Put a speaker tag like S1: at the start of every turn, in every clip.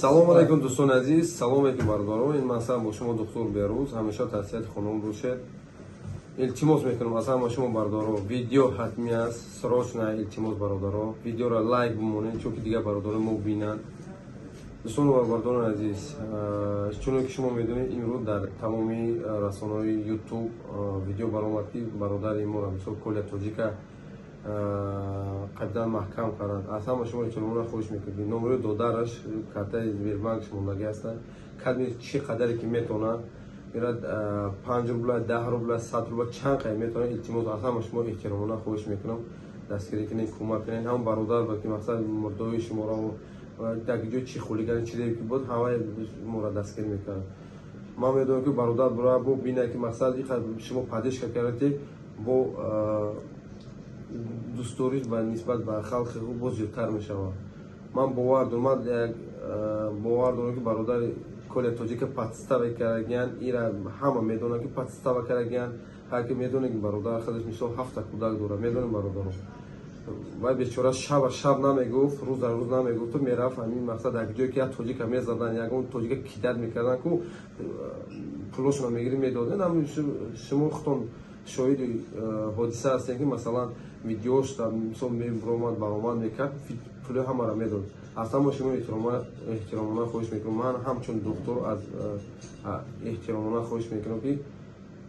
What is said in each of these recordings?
S1: Салом алейкум, дӯстони азиз, салом алейкум, бародарон. Ин ман бо шумо доктор Берӯз. Ҳамеша тасиҳати хонум бошед. Илтимос мекунам аз ҳама шумо, бародаро, видео ҳатмӣ аст, срочно илтимос, бародаро, видеоро лайк бимонед, чунки дигар бародарони мо бинанд. Дӯстон ва бародарони азиз, чуноне ки шумо медонед, имрӯз дар тамоми расонаҳои Ютуб видео баромад, ки бародари моро, мисол, Коля Тоҷика қабдан маҳкам карданд. Аз ҳама шумо эҳтиромона хоҳиш мекунем, номерои додараш, картаи Сбербанкш мондагӣ ҳастанд. Кадми чӣ қадаре ки метавонад, мерад, 5 рубла, 10 рубла, 100 рубла, чанд қай метавонад, илтимос, аз ҳама шумо эҳтиромона хоҳиш мекунам, дастгирӣ кунед, кӯмак кунед ҳам бародар ба ки мақсад мурдои шуморо дар ҷои чӣ хулигани чизе ки буд, ҳамаи моро дастгирӣ мекард. Ман медонам, ки бародар бура бо бинад, ки мақсад шумо поддержка кардед, бо дӯстдориш ба нисбат ба халқи худ боз зиёдтар мешавад. Ман бовар дорам, ман бовар дорам, ки бародари Коля Тоҷика подстава кардагиян. Ира ҳама медонанд, ки подстава кардагиян. Ҳар ки медонад, ки бародар худаш, мисол, ҳафта кӯдак дорад. Медонем, бародаро, вай бечора шаба шаб намегуфт, рӯза рӯз намегуфту мерафт. Ҳамин мақсад, дар ҷое ки як тоҷика мезадан, ягон тоҷика кидать мекардан, ку пулошона мегирӣ, медоден. Шумо худтон шоҳиди ҳодиса ҳастем, ки масалан видеош, мисол, мебуромад, баромад мекард, пули ҳамаро медод. Аз ҳама шумо эҳтиромона хоҳиш мекунам, ман ҳамчун духтур аз эҳтиромона хоҳиш мекунам, ки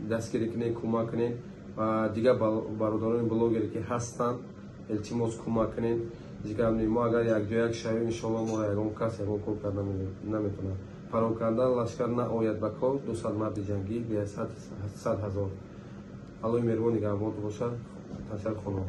S1: дастгирӣ кунед, кӯмак кунед ва дигар бародарони блогере ки ҳастанд, илтимос, кӯмак кунед. Дигар мо агар якҷояк шавем, иншоалло, моро ягон кас ягон кор карда наметавонад. Пароканда лашкар наояд ба кор, 200 марди ҷангӣ 100 000. Аллоҳи меҳрубон нигаҳбон бошад. Ташаккур, хонум.